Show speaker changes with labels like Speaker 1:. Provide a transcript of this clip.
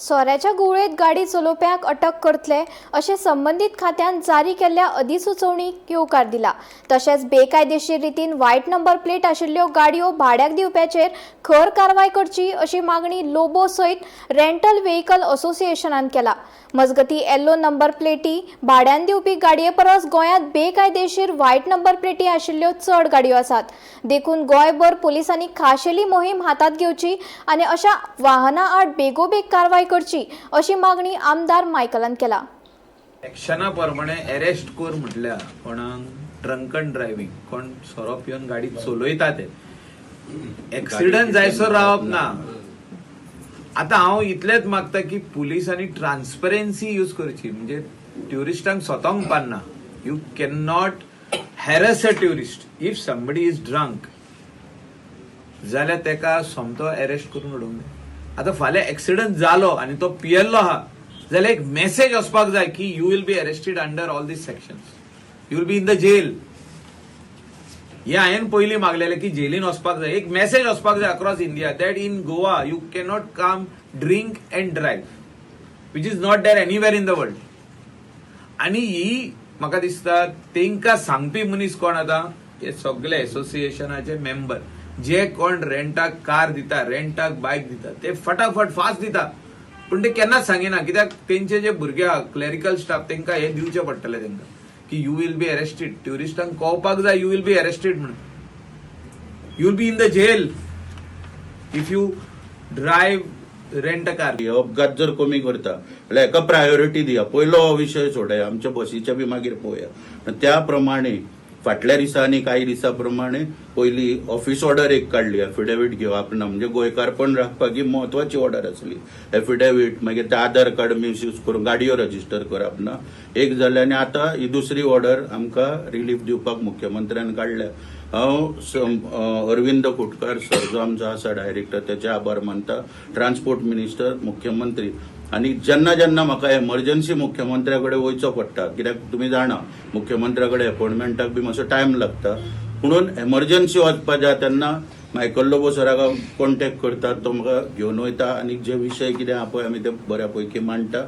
Speaker 1: सोऱ्याच्या घुंवळेत गाडी चलोवप्यांक अटक करतले अशें संबंदीत खात्यान जारी केल्ल्या अधिसुचोवणीक येवकार दिला. तशेंच बेकायदेशीर रितीन वायट नंबर प्लेट आशिल्ल्यो गाडयो भाड्याक दिवप्याचेर खर कारवाय करची अशी मागणी लोबो सयत रेंटल व्हेकल असोसिएशनान केला. मजगती, येल्लो नंबर प्लेटी भाड्यान दिवपी गाडये परस गोंयांत बेकायदेशीर वायट नंबर प्लेटी आशिल्ल्यो चड गाडयो आसात. देखून गोंयभर पोलिसांनी खाशेली मोहीम हातांत घेवची आनी अशा वाहनां आड बेगोबेग कारवाय करची अशी मागणी आमदार मायकलान केला.
Speaker 2: एक्शना प्रमाणे अरेस्ट कर म्हटल्या कोणाक ड्रंकन ड्रायव्हिंग, कोण सोरो पिवन गाडी चलयता ते एक्सिडंट जायसर रावप ना. आता हांव इतलेंच मागता की पुलिसांनी ट्रान्सपरन्सी यूज करची, म्हणजे ट्युरिस्टांक स्वतांक पान्ना. You can not harass a tourist. If somebody is drunk जाल्यार तेका सोमतो अरेस्ट करून उडोवंक जाय. आतां फाल्यां एक्सिडंट जालो आनी तो पियेल्लो आहा जाल्यार एक मेसेज वचपाक जाय की you will be arrested under all these sections, you will be in the jail. हे हांवें पयलीं मागलेलें की जेलीन वचपाक जाय, एक मेसेज वचपाक जाय across India that in Goa you cannot come drink and drive, which is not there anywhere in the world. आनी ही म्हाका दिसता तेंकां सांगपी मनीस कोण आतां हे सगळे एसोसिएशनाचे मेंबर जे कोण रेंटाक कार दिता, रेंटाक बायक दिता, ते फटाफट फास्ट दिता, पूण ते केन्नाच सांगिना कित्याक तेंचे जे भुरगे आहा, क्लरिकल स्टाफ, तेंकां हे दिवचें पडटलें तेंकां की you will be arrested. ट्युरिस्टांक कळपाक जाय you will be arrested म्हणून, you will be in the jail if you drive rent a car.
Speaker 3: हे अपघात जर कमी करता जाल्यार हेका प्रायोरिटी दिया. पयलो हो विशय सोडया, आमच्या बसीचे बी मागीर पळोवया. त्या प्रमाणे फाटल्या दिसांनी कांय दिसा प्रमाणे पयली ऑफिस ऑर्डर एक काडली, एफिडेवीट घेवप ना, म्हणजे गोंयकारपण राखपाक ही म्हत्वाची ऑर्डर आसली. एफिडेवीट, मागीर ते आधार कार्ड मिसयूज करून गाडयो रजिस्टर करप ना, एक जालें. आनी आतां ही दुसरी ऑर्डर आमकां रिलीफ दिवपाक मुख्यमंत्र्यान काडल्या. हांव अरविंद खुटकार सर जो आमचो आसा डायरेक्टर तेचे आभार मानता, ट्रान्सपोर्ट मिनिस्टर, मुख्यमंत्री. आनी जेन्ना जेन्ना म्हाका एमर्जन्सी मुख्यमंत्र्या कडेन वयचो पडटा, कित्याक तुमी जाणा मुख्यमंत्र्या कडेन अपॉयंटमेंटाक बी मातसो टायम लागता, म्हणून एमर्जन्सी वचपा जाय तेन्ना मायकल लोबो सराक हांव कॉन्टेक्ट करता. तो म्हाका घेवन वयता आनी जे विशय कितें आहा पळय आमी ते बऱ्या पैकी मांडटा.